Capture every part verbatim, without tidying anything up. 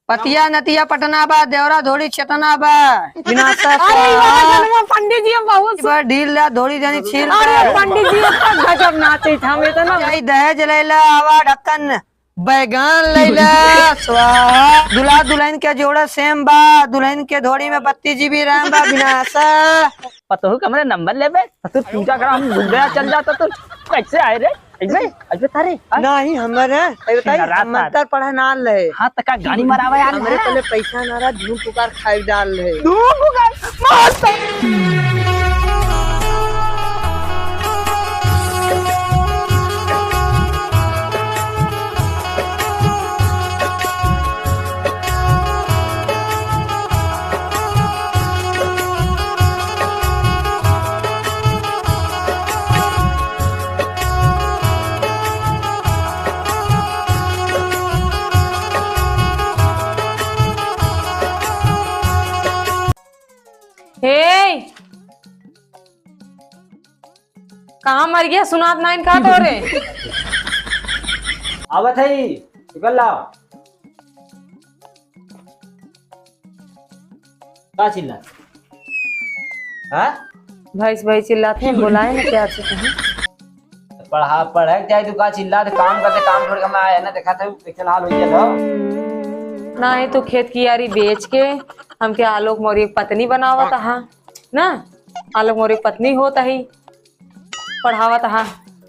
पतिया नतिया पटना बा, देवरा धोड़ी चटना बा। विनाशा अरे, स्वाहा। जनवा पंडित जी, हम बहुत सु- बा ढील ला, धोड़ी जानी छील अरे, बा। पंडित जी, इतना गजब नाचे थे हम, इतना चाहे दहेज लैला, आवा ढक्कन बैगन लैला, स्वाहा। दुल्हा दुल्हन के जोड़ा सेम बा, दुल्हन के धोड़ी में बत्तीस जी बी रैम बा, विनाशा। पतोहू के हमरे नंबर लेबे, तो तू पूजा करा, हम घूम गया चल जाता, तू कैसे आए रे? अइबे, अइबे तारे, हाँ? नाही, हमर है। अरे बताई, छिनरा हम मंत्र पढ़े ना ले। हाँ, त का गाड़ी मरावा यार, हमरे हाँ? पहले पैसा ना रहा, धूम पुकार खाए डाल ले। धूम पुकार, मार तो। हे, कहाँ मर गया? सुनात नाइन का तोरे? आवत है, निकल लाओ। का चिल्ला? हाँ? भैंस भैंस चिल्लात है, बोलाए ना प्यार से कहीं। पढ़ा, पढ़े के जाए तू का चिल्ला, तो काम करते, काम छोड़ के मैं आया ना, देखा था कैसे हाल हो गया था। नाही, तू खेत कियारी बेच के हमके आलोक मौर्य के पत्नी बनावत हा ना, आलोक मौर्य के पत्नी होत ही, पढ़ावत हा,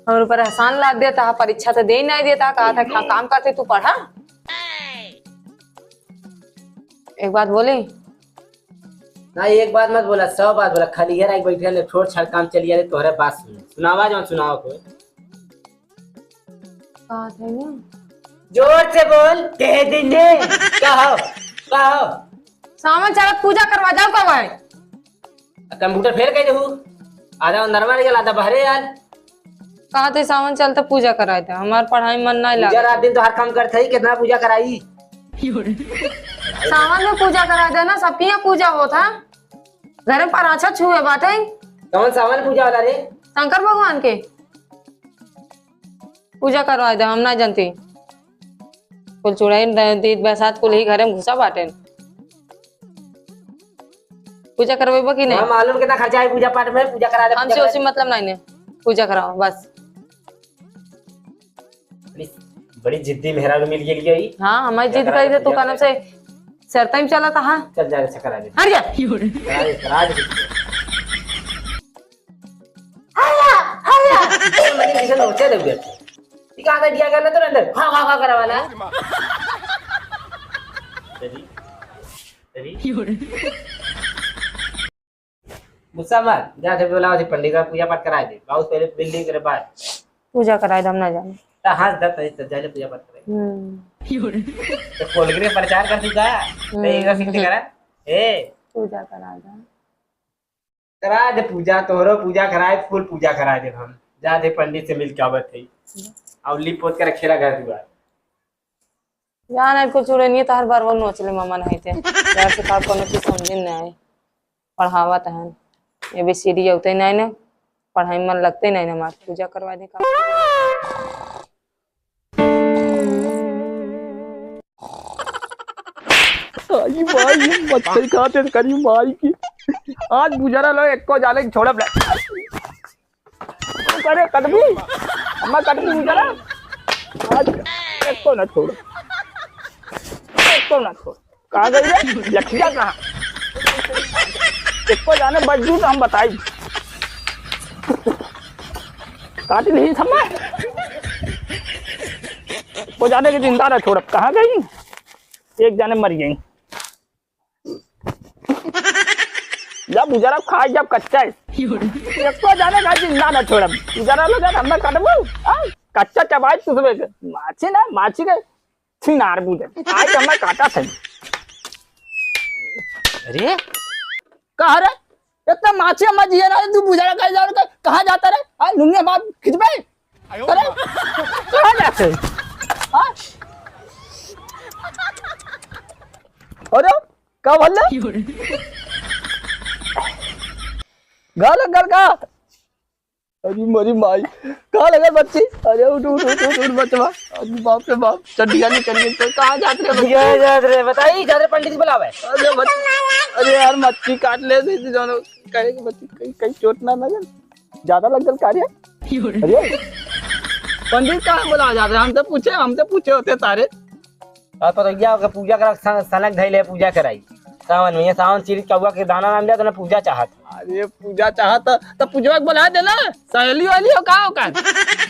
हमरे ऊपर एहसान लाद देता हा, परीक्षा तो दे ही नहीं देता, कहा था, "हाँ, काम करते, तू पढ़ा।" एक बात बोली? ना, एक बात मत बोला, सौ बात बोला। खाली हेरा के बैठे ले, छोड़ छाड़ काम चलिया ले, तोहरे बात सुन। सुनावा जौन सुनावा कोई। बात है ना? जोर से बोल, कह देंगे। कहो, कहो। सावन चढ़त पूजा करवा जाओ कब है? आ, computer fail कर देहू। आधा अंदर मारे गेल, आधा बहरे यार। कहा थे सावन चलता पूजा कराए थे, हमार पढ़ाई मन नहीं पूजा लागत। रात दिन तो हर काम करत है, कितना पूजा कराई? सावन में पूजा कराए थे ना, सबके यहाँ पूजा होत है। घर में पराछा छुए बाटे। कौन सावन पूजा वाला रे? शंकर भगवान के। पूजा करवाए दे, हम ना जानती। कुल चुड़ैल द-, दीद बरसात कुल ही घरे में घुसा बाटेन। पूजा करवेबो कि नहीं? हाँ, मालूम कितना खर्चा है पूजा पाठ में, पूजा करा दे, हमसे पूजा करा उसी दे। मतलब नहीं ने, पूजा कराओ बस। बड़ी, बड़ी जिद्दी मेहरारू मिल गई है। हाँ, हमारी जिद करी थे, तू कानम से सरता ही चला था, हाँ? चल जा, अच्छा करा दे। हट जा। करा दे, करा दे। हल्ला, हल्ला। मजे कैसे नोचे दे उधर। ठीक है, आधा दिया करना तो अंदर। खा, खा, खा करा वाला। तेरी, तेरी। गुस्सा मत, जा थे बोला थे पंडित का पूजा पाठ कराए दे। बाबू पहले बिल्डिंग करे बाद। पूजा कराए दे, हम ना जाने। ता हंस दे, तो, तो जाले पूजा पाठ करे। हम्म। तो कोलगेट का प्रचार कर चुका। हम्म। तो एक बार फिर से करा। ए। पूजा करा दे। करा दे पूजा, तोहरो पूजा कराए, फुल पूजा कराए दे हम। जा दे पंडित से मिल के आवत है। और लीप पोत के रखेला घर दुआर। जान, आज कुछ उड़े नहीं, तो हर बार वो नोच ले, मामा नहीं थे। यार से का कोनो चीज समझे नहीं आए। पढ़ावत हन। ए बी सी डी अउते नहीं ने, पढ़ाई में मन लगते नहीं ने, हमार पूजा करवा दे का। आई माई, मच्छर खाते करी माई की। आज गुजरा लो, एको जाले छोड़ब ले। करे कटबी, अम्मा कटबी गुजरा। आज एको ना छोड़, एको ना छोड़। कहाँ गई रे? लठिया कहाँ? एको जाने बज्जू तो हम बताई। काटी नहीं समय। एको जाने के जिंदा ना छोड़ब। कहाँ गई? एक जाने मर गई। जब उजरा खाए, जब कच्चा है। एको जाने का जिंदा ना छोड़ब। उजरा लो जाने, हमें काटबो। हाँ? कच्चा चबाई चुसबे के। माछी ना, माछी के छिनार बूझे। आज हमें काटा सही। अरे? कहा रे? इतना माछी हमारे जिए ना, तू बुझा रहा, कहीं जा रहा, कहाँ जाता रे? हाँ, लुंगी हमार खिंचबे? अरे, कहाँ जाते? हाँ? अरे, का बोल रहे? गल, गल का? अरे मरी माई, कहाँ लगा बच्ची? अरे उठ, उठ, उठ, उठ, उठ, बचवा। अरे बाप रे बाप, चड्डिया निकल गई तो कहाँ जात रहे बच्ची? कहाँ जात रहे? बताई, जात रहे पंडित बुलावे। अरे बच्ची, अरे यार, मच्छी काट ले दे, दे जानो। कहे कि बच्ची कहीं, कहीं चोट ना लगे, ज्यादा लग गल का रे? अरे पंडित कहाँ बुलावे जात रहे? हमसे पूछे, हमसे पूछे होते सारे। और पतोहिया के पूजा करा, सन-, सनक धइले पूजा कराई। सावन में, ये सावन सीरीज कौआ के दाना नाम लिया, तो ना पूजा चाहत। अरे पूजा चाहत, तो पूजवा के बुला देना, सहेली वाली हो का ओकर?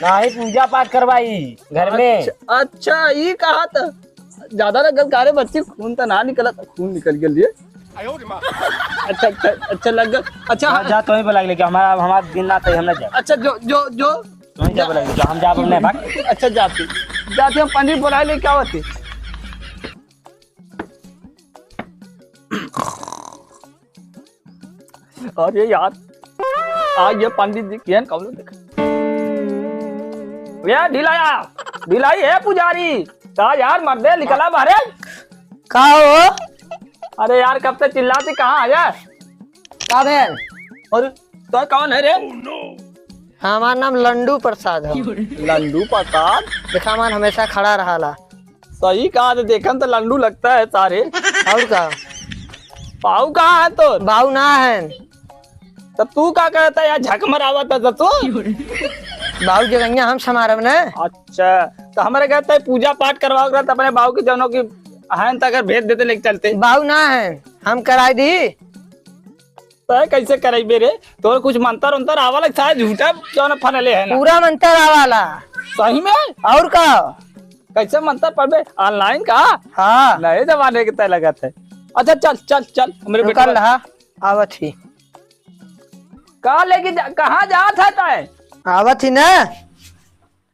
नाही, पूजा पाठ करवाई घर में। अच्छा, अच्छा, ई कहा त ज्यादा लगल का रे बच्ची, खून त ना निकलत, खून निकल गेल रे। अच्छा, अच्छा, अच्छा लग गल। अच्छा, हाँ, जा, तोही बुला के लेके, हमारा, हमारा दिन ना तय, हम ना जाए। अच्छा, जो, जो, जो। तोही जा बुला के लेके, हम जाब अपने भाग। अच्छा, जाते, जाते हम पंडित बुला लेके आवते। अरे यार, आ ये पंडित जी केहन कौनो देख। ए ढिलाया, ढिलाई, ए पुजारी, का यार मर्दे निकला बाहरे? का हो? अरे यार, कब से चिल्लाती, कहाँ आया? का भेल? अरे, तो कौन है रे? हमार नाम लंडू प्रसाद है। लंडू प्रसाद? देखा, हमार हमेशा खड़ा रहाला। सही कहा, तो देखन तो लंडू लगता है सारे। और का? बाऊ कहाँ है तोर? बाऊ ना है। तो तू का करता है यार, झक मरावत है तो तू? बाऊ जगहिया हम समारब ना। अच्छा, तो हमारे घर ते पूजा पाठ करवाओ रहा, तो अपने बाऊ के जनों की हन तक भेज देते, लेके चलते। बाऊ ना है, हम कराई दी। तय कैसे करइबे रे? तोर कुछ मंतर उंतर आवा लग, सारे झूठा क्यों ना फनले है ना? पूरा मंतर आवाला। सही में? और का? कैसे मंतर पढ़बे? Online का? हाँ। नए जमाने के तय लगत है। अच्छा, चल, चल, चल, हमरे रुकल बेटवा। रहा, आवत ही। का लेके जा, कहाँ जात है तय? आवत ही ना।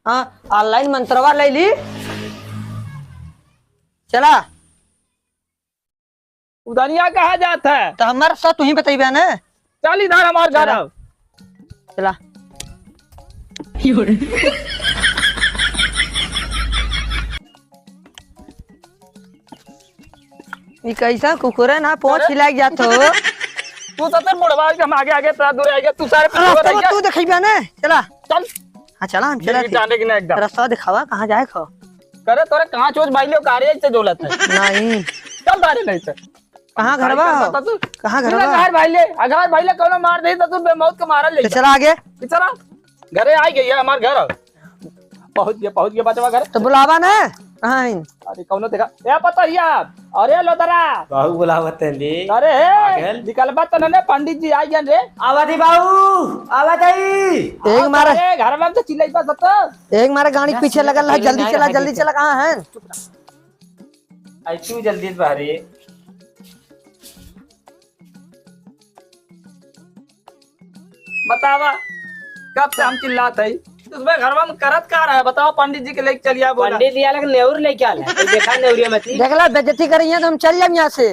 हाँ, online मंत्रवा ले ली। चला। उदनिया कहाँ जात है? तो हमार साथ तू ही बतइबे ना। चल इधर हमार घर चला। आओ। चला। ई कैसा कुकुर है ना, पोंछ अरे? हिलाइ जात हो। तू तो तेरे मुड़वा के हम आगे आगे इतना दूर आएगा, तू सारे पीछे रास्ता रह में गया। तू देखइबे ना, चला। चल। हाँ, चला, हम चला ये थी। जाने की ना एकदम। रास्ता दिखावा, कहाँ जाए खो? करे तोरे कहाँ चोच भाई लियो, गाड़ी से जोलत है। नहीं। चल गाड़ी नहीं से। कहाँ घर बा? कहाँ घर बा? अगर भाई ले, अगर भाई ले कोनो मार दे तो तू बेमौत के मारल ले तो जा। चला आगे। चला। घरे आ गई है हमार घर। पहुँच गया, पहुँच गया बचवा घर। तो बुलावा ना। कहाँ है? अरे कौनो देखा। ए पतोहिया। अरे लोदरा। बाबू बुलावत है ले। अरे हे, पागल। निकलबा तो नने पंडित जी आ गए रे। आवा दी बाबू, आवा दी। एक मारे। अरे घर में तो चिल्लाई बस तो। एक मारे गाड़ी के पीछे लगल है, जल्दी चला, जल्दी चला, कहाँ है? आई तू जल्दी से बाहरे। बतावा, कब से हम चिल्लात हई? उसमें घरवा में करत का रहा है? बताओ, पंडित जी के लेके चलिया बोला। पंडित जी अलग नेउर लेके आल है, तो देखा नेउरिया में थी। देखला, बेइज्जती करी है तो हम चल जाम यहाँ से।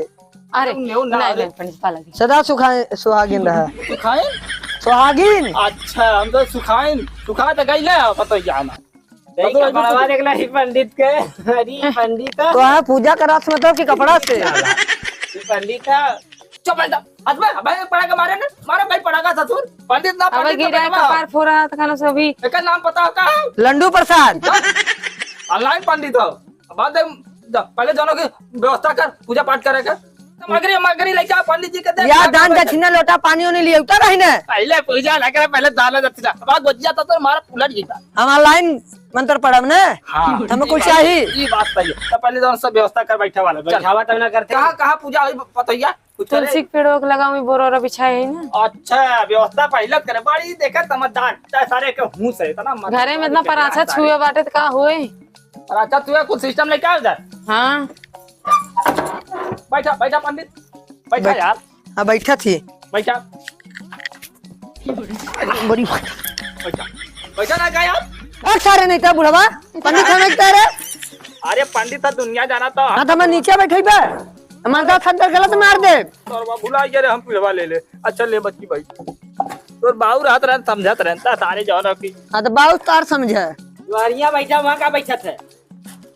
अरे, नेउर ना नहीं, रे। नहीं, पंडित पा लगी। सदा सुखा-, सुहागिन रहा। सुखाइन? सुहागिन। अच्छा, हम तो सुखाइन, सुखा तो गई ना, पता ही क्या हमारा। देख, कपड़वा देखला, ही पंडित के। अरे, पंडित। तो है पूजा करा से मतलब कि कपड़ा से? ये पंडित है। चुप एकदम। आज भाई, भाई, पड़ा के मारे ना, मारे भाई, पड़ा का ससुर। पंडित ना, अब पंडित गिरा तो कपार फोड़ा, तो खाना से अभी। एकर नाम पता हो का है? लंडू प्रसाद। Online पंडित हो। अब बात देख, जा, पहले दोनों की व्यवस्था कर, पूजा पाठ करे के। सामग्री, सामग्री लेके आ, पंडित जी के दे। या दान दक्षिणा, लोटा पानी उनी लिए उतर रही ने। पहले पूजा ना करे, पहले दान दक्षिणा। अब गोजिया तो तोर मारा उलट गई बा। हम online मंत्र पढ़ब ने। हाँ, हमें ई कुछ बात, चाहिए। ई बात सही है। तो पहले तो सब व्यवस्था कर बैठे वाला। चल। बैठावा तब ना करते। कहाँ, कहाँ पूजा होई पतोहिया? कुछ करे? तुलसी के पेड़वा के लगा में बोरा वोरा बिछाए है ना। अच्छा, व्यवस्था पहले करे। बड़ी देखा समझदार। चाहे सारे के हूँ से इतना मत घरे में इतना पराछा छुए बाटे तो का होई? पराछा छुए कुछ system लेके आओ इधर। हाँ। बैठा, बैठा पंडित, बैठा बैठ। यार। हाँ, बैठा थी। बैठा। बड़ी बैठा, बैठा ना का यार? और सारे नहीं था बुढ़वा, पंडित समझता रे। अरे पंडित था दुनिया जाना तो। हाँ, तो मैं नीचे बैठे बे। हमारे साथ अंदर गलत मार दे। सरवा भुला गया रे, हम पिढ़वा ले ले। अच्छा ले बच्ची भाई। तोर बाऊ रहत रहन समझत रहन ता सारे जौन की। हाँ, तो बाऊ तार समझे। दुआरिया बैठा, वहाँ का बैठत है?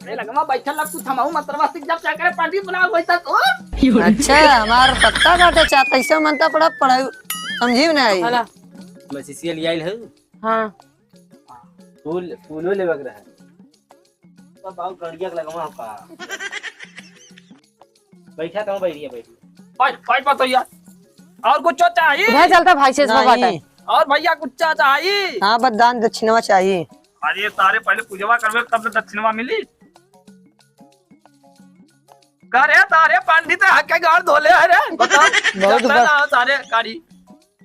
अरे लगमा बैठल लग, कुछ हमहू मंत्रवा सीख जब क्या करे, पंडित बुलाओ वैसा तो। अच्छा, हमार पत्ता काटे चाहत, ऐसे मंत्र पढ़ा, पढ़ाई समझी में नहीं आई। हला। मैं शिष्य ले आइल हूँ। हाँ। फूल, फूलो लेबक रहे। तो बाबू गड़िया के लगवा का। बैठा तो बैठिए, बैठिए। बैठ, बैठ, बैठ भैया। और कुछ चाहिए? उधर चलता भाई से इसको नहीं। बात है। और भैया कुछ चाहिए? हाँ, बस दान दक्षिणवा चाहिए। अरे तारे, पहले पूजवा करबे तब तो दक्षिणवा मिली। का रे तारे, पंडित हक के गाड़ धोले है रे। बताओ, बहुत चलता बड़- ना हो तारे गाड़ी।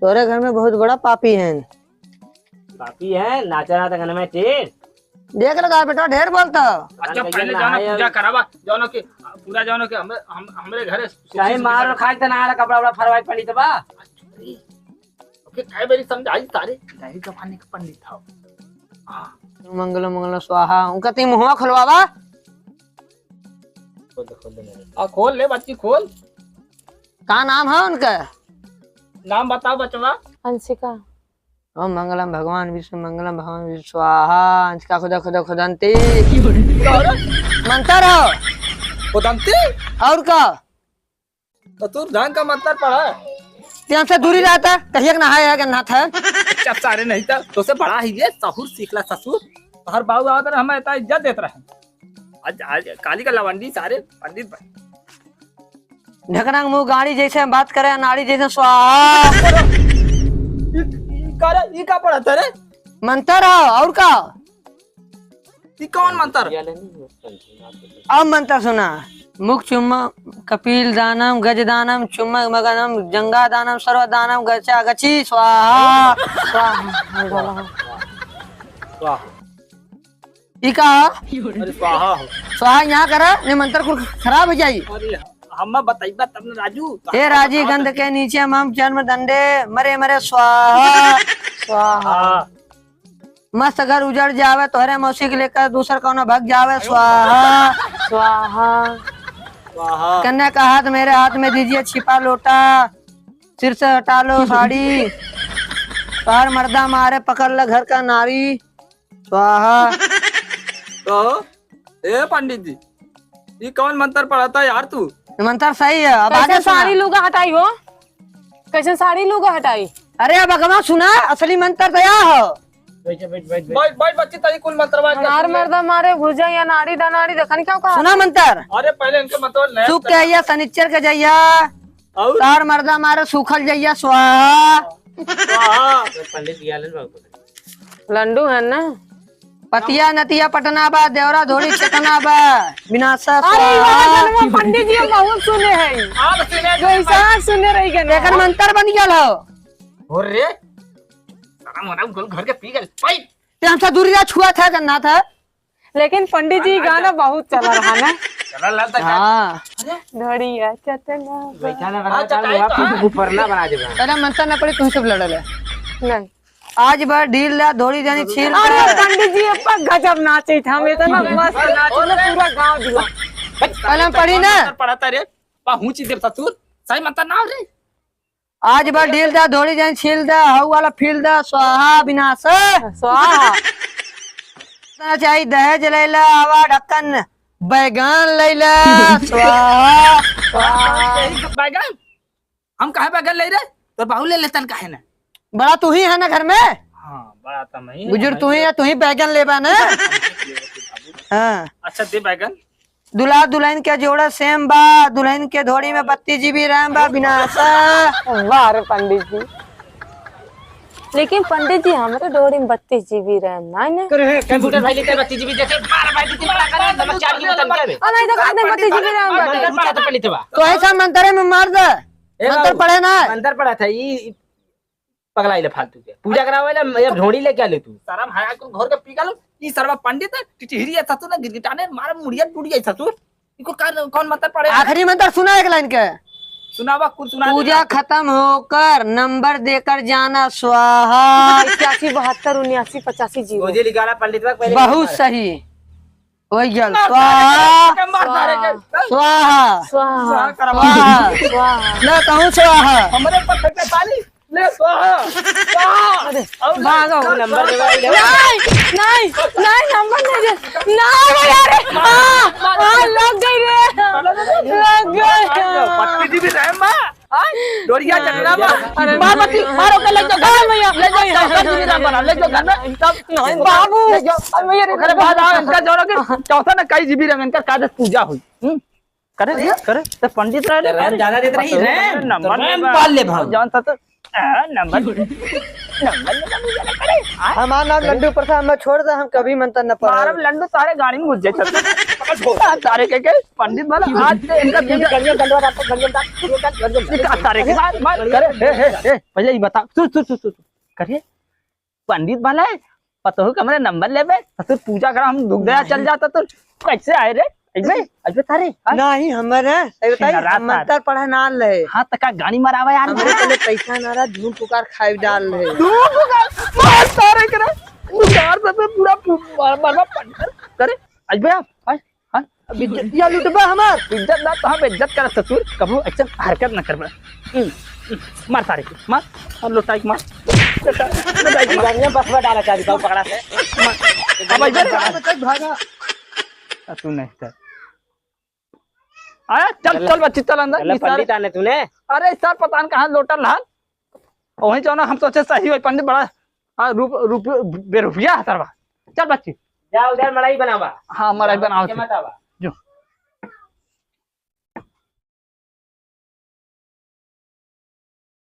तोरे घर में बहुत बड़ा पापी है। पापी है, नाचा रहा था गाना में टेढ़। देख लो तार बेटा, ढेर बोलता। अच्छा, पहले जाओ ना, पूजा करावा, जाओ ना कि पूरा जाओ ना कि हम, हम, हमरे घरे चाहे मार और खाए त ना आला, कपड़ा उपड़ा फरवाई पड़ी त बा। ओके, कई बारी समझाई सारे, जहरी जमाने के पंडित हो। हाँ। मंगलम मंगलम स्वाहा, उनका ती मुंहवा खोलवावा। खोल दे, खोल दे मेरे। आ, खोल ले बच्ची, खोल। का नाम है उनका? नाम बताओ बचवा। अंशिका। ओम मंगलम भगवान विष्णु मंगलम भगवान विष्णु स्वाहा। अंशिका खुदा खुदा खुदंती। अरे? मंत्र हो। खुदंती? और का? तो तू ढंग का मंत्र पढ़ा। ते हमसे दूरी रहता, कहिए कि नहाए है कि नहात है। अच्छा सारे नहीं था, तो से बड़ा ही ये सहूर सीख ला ससुर। हर बाबू आवत रहे, हमें इतना इज्जत देत रहे। आज, आज काली का लवंडी सारे पंडित बन। ढकना के मुंह गाड़ी जैसे हम बात करे, नाड़ी जैसे स्वाहा। ई, ई का रे? ई का पढ़त है रे? मंत्र हो, और का? ई कौन मंत्र? अब मंत्र सुना। मुख चुम्मा कपिल दानम, गज दानम, चुम्मा मगनम, जंगा दानम, सर्व दानम, गचा गची, स्वाहा, स्वाहा। स्वाहा। ई का? अरे स्वाहा हो। स्वाहा यहाँ करा, नहीं मंत्र कुल खराब हो जाई। अरे हम बताइबा तब न राजू। हे राजी गंध के नीचे मम जन्म दंडे, मरे मरे स्वाहा। स्वाहा। हाँ। मस्त घर उजड़ जावे, तोहरे मौसी के लेकर दूसर कौनो भग जावे, स्वाहा। स्वाहा। स्वाहा। कन्या का हाथ मेरे हाथ में दीजिए छिपा लोटा, सिर से हटा लो साड़ी, बाहर मर्दा मारे पकड़ ल घर का नारी, स्वाहा। कहो, ए पंडित जी, ई कौन मंत्र पढ़ता यार तू? मंत्र सही है, अब आगे कैसे सुना। साड़ी लुगा हटाई हो? कैसे साड़ी लुगा हटाई? अरे अब अगवा सुना, असली मंत्र तो या हो। बैठ, बैठ, बैठ, बैठ। बैठ, बैठ, बच्ची, तई कुल मंत्र बात कर हमार सुन ले। मर्दा मारे भुजा या नाड़ी दनाड़ी, देखन क्या कहा? सुना मंत्र। अरे पहले इनके मंत्र नया सुख के जइया, शनिचर के जइया, और? तार मर्दा मारे सूखल जइया, स्वाहा। स्वाहा। पंडित जी आलन बाबू। लंडू है ना? पतिया नतिया पटना बा, देवरा धोड़ी चटना बा, विनाशा अरे, ई वाला स्वाहा। गनवा पंडित जी हम बहुत सुने हैं। आप सुने जो ऐसा सुने रही गनवा। एकर मंत्र बन गया हो। हो रे, सारा मोरा उनके घर के पी गए। भाई। ते हमसे दूरी रहा, छुआ था, गन्ना था। लेकिन पंडित जी, गाना बहुत चला रहा ना। चला लाल तक। हाँ। अरे। धड़िया चटना। बैठा ना, हाँ, बैठा, चटाई वहाँ तो पे हाँ। ऊपर ना बना देगा। अरे, मंत्र ना पड़ी, तुम सब लड़ल है। नहीं। आज भर ढील दा, धोड़ी जानी छील अरे, दा। पंडित जी, अब गजब नाचे था, हम इतना मस्त नाचे ना, पूरा गाँव दिला। कलम पढ़ी ना। पढ़ता रे, पहुँची देव ससुर, सही मंत्र ना हो रे। आज भर ढील दा, धोड़ी जानी छील दा, हऊ वाला फील दा, स्वाहा विनाश। स्वाहा। इतना चाहिए दहेज लैला, आवा ढक्कन बैगन लैला, स्वाहा। स्वाहा। बैगन? हम काहे बैगन ले रे? तोर बाबू ले लेतन काहे ना? बड़ा तू ही है ना घर में? हाँ, बड़ा तो मैं ही बुजुर्ग हूँ। तू ही है, तू ही बैगन लेबा ना। हाँ। अच्छा, दे बैगन। दुल्हा दुल्हन के जोड़ा सेम बा, दुल्हन के धोड़ी में बत्तीस जीबी रैम बा, विनाशा। वाह रे पंडित जी। लेकिन पंडित जी, हमरे धोड़ी में बत्तीस जीबी रैम ना है ना। करे है, कंप्यूटर भाई लेते बत्तीस जीबी देते, बारह भाई देते, बड़ा करे, नमक चार जीबी तन के बे। आ, नहीं तो कहते बत्तीस जीबी रैम बाटे। मंत्र पढ़ा तो पंडित बा। तो ऐसा मंत्र में मार दे। ए मंत्र बाबू, पढ़े ना। मंत्र पढ़ा था, ई, ई पगला आइले फालतू के। पूजा करावे ले, ये ढोड़ी लेके आले तू। शर्म है, कुल घर के पी गलो। ई सरवा पंडित है, टिटहिरी है, ससुर ने गिटगिटाने मारे मुड़िया टूट गई ससुर। इको का, कौन मंत्र पढ़े? आखिरी मंत्र सुना एक लाइन के। सुनावा, कुछ सुना पूजा देना। खत्म होकर नंबर देकर जाना, स्वाहा। इक्यासी बहत्तर उन्यासी पचासी जीरो। मुझे लिखाला पंडित बा, पहले बहुत नंबर। सही। वही गल। मार स्वाहा। सारे के, मार सारे के। स्वाहा। स्वाहा। स्वाहा करवा। स्वाहा। स्वाहा। ले कहूँ स्वाहा। हमरे पर फेंके ताली। ले स्वाहा। स्वाहा। अरे, और भागो। नंबर दे भाई, ले। नहीं, नहीं, नहीं, नंबर नहीं दे। ना भैया रे। हाँ, हाँ, लग गई रे। लग गई। पत्ती जी भी रहे माँ। आय, डोरिया जकरा बा। अरे मार मती, मार ओके, ले जाओ घर में, ले जाओ, चौथा जीबी रैम बना, ले जाओ घर में, तब नहीं, बाबू। ले जाओ, अरे भैया रे, ओकरे बाद आओ, इनका जोड़ो के चौथा ना कई जीबी रैम, इनका कागज पूजा हुई। हम्म? करे, करे, तो पंडित रहे, रैम ज्यादा देत रही, रैम, नंबर रैम लेबा। पाल ले भाव। जौन सा तो, आ, नंबर, नंबर लेबा, पूजा ना करे। आ? हमार नाम लड्डू प्रसाद, हमें छोड़ दे, हम कभी मंत्र न पढ़े। मारब लड्डू, सारे गाड़ी में घुस जाए। आ, सारे के, के पंडित वाला, आज से इनका पूजा गंगा, गंगा, गंगा, गंगा, गंगा, निकाल सारे के, मार, मार, करे, हे, हे, हे, पहले ही बता, सुन, सुन, सुन, सुन, सुन, करे, पंडित वाला है, पतोहू के हमरे नंबर लेबे, ससुर पूजा करा, हम दुख दया चल जाता तो कैसे आए रे? अबे, अबे तारे, हाँ? नहीं, हमरे, अरे बताइए, छिनरा हम मंत्र पढ़े ना ले। हाँ, तो का गाड़ी मरावा यार। हमरे पहले पैसा ना रहा, धूम पुकार खाए डाल ले। धूम पुकार, मार सारे के रे। पुकार से तो पूरा पु-, मार, मार, मार, पंडित। अरे, अबे आप, हाँ? हाँ? अब इज्जत या लुटबा हमार। इज्जत ना तो हम इज्जत करत ससुर, कबो ऐसा हरकत ना करबा। हम्म, हम्म, मार सारे के, मार, और लोटाई के मार। लोटाई के मार। बढ़िया बसवा डाला चाबी का पकड़ा से। मार। अब इधर आ। भागा। आ, तू नहीं कर। अरे चल, चल बच्ची, चल अंदर। चल, ई सारे पंडित आने तूने। अरे सर, पता न कहाँ लोटल हन। वहीं जाओ ना, हम सोचे सही होई पंडित बड़ा, हाँ, रूप, रूप, बेरुपिया है सरवा। चल बच्ची। जा उधर मड़ई बनावा। हाँ, मड़ई बनावा के थी। मत आवा।